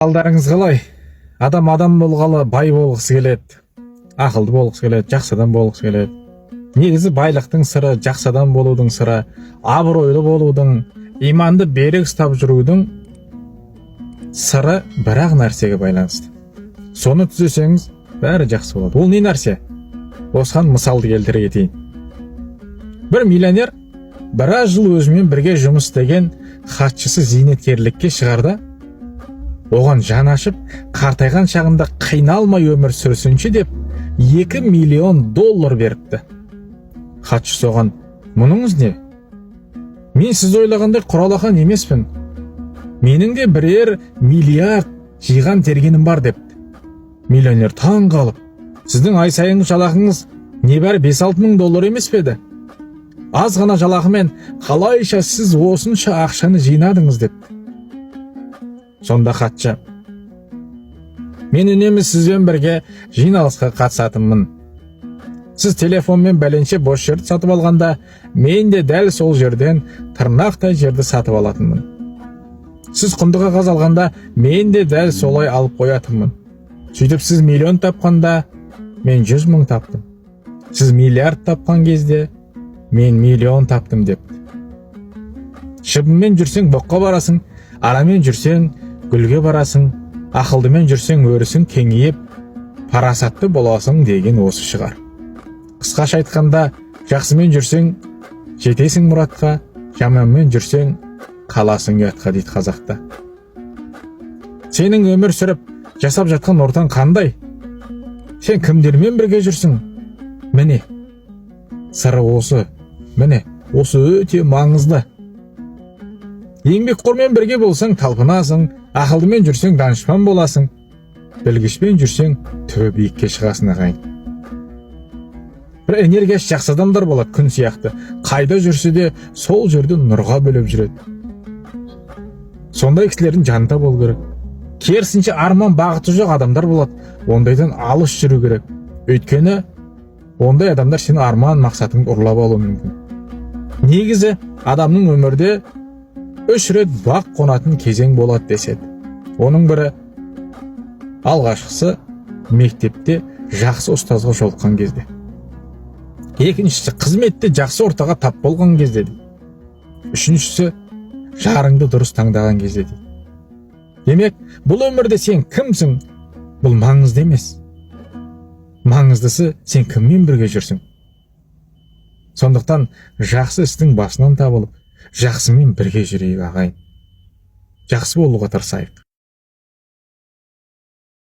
Алдарыңыз қалай? Адам адам болғалы бай болғысы келеді, ақылды болғысы келеді, жақсы адам болғысы келеді. Негізі байлықтың сыры, жақсы адам болудың сыры, абыройлы болудың, иманды берік ұстап жүрудің сыры бір-ақ нәрсеге байланысты. Соны түзесеңіз, бәрі жақсы болады. Ол не нәрсе? Осыған мысалды келтіре кетейін. Бір миллионер біраз жыл өзімен бірге жұмыс істеген хатшысы зейнеткерлікке шығарда, оған жан ашып, қартайған шағында қиналмай өмір сүрсінші деп 2 миллион доллар беріпті. Хатшысы оған: «Мұныңыз не? Мен сіз ойлағандай құралақан емеспін, менің де бірер миллиард жиған тергенім бар», – депті. Миллионер таң қалып: «Сіздің ай сайынғы жалақыңыз небәрі 5-6 мың доллар емес пе еді? Аз ғана жалақымен қалайша сіз осынша ақшаны жинадыңыз?» – депті. Сонда хатшы: «Мен үнемі сізбен бірге жиналысқа қатысатынмын. Сіз телефонмен бәленше бос жерді сатып алғанда, мен де дәл сол жерден тырнақтай жерді сатып алатынмын. Сіз құнды қағаз алғанда, мен де дәл солай алып қоятынмын. Сөйтіп, сіз миллион тапқанда, мен 100 мың таптым. Сіз миллиард тапқан кезде, мен миллион таптым», – депті. Шыбынмен жүрсең, боққа барасың, арамен жүрсең, гүлге барасың, ақылдымен жүрсең, өрісің кеңейіп, парасатты боласың деген осы шығар. Қысқаша айтқанда, жақсымен жүрсең, жетесің мұратқа, жаманмен жүрсең, қаласың ұятқа дейді қазақта. Сенің өмір сүріп, жасап жатқан ортаң қандай? Сен кімдермен бірге жүрсің? Міне, сыры осы. Міне, осы өте маңызды. Еңбекқормен бірге болсаң, талпынасың, ақылдымен жүрсең, данышпан боласың, білгішпен жүрсең, түбі биікке шығасың, ағайын. Бір энергиясы жақсы адамдар болады, күн сияқты, қайда жүрсе де, сол жерде нұрға бөлеп жүреді. Сондай кісілердің жанында болу керек. Керісінше, арман бағыты жоқ адамдар болады, ондайдан алыс жүру керек. Өйткені ондай адамдар сенің арман мақсатыңды ұрлап алуы мүмкін. Негізі адамның өмірде үш рет бақ қонатын кезең болады деседі. Оның бірі, алғашқысы, мектепте жақсы ұстазға жолыққан кезде, екіншісі, қызметте жақсы ортаға тап болған кезде дейді, үшіншісі, жарыңды дұрыс таңдаған кезде дейді. Демек, бұл өмірде сен кімсің, бұл маңызды емес, маңыздысы, сен кіммен бірге жүрсің. Сондықтан жақсы істің басынан табылып, жақсымен бірге жүрейік, ағайын, жақсы болуға тырысайық.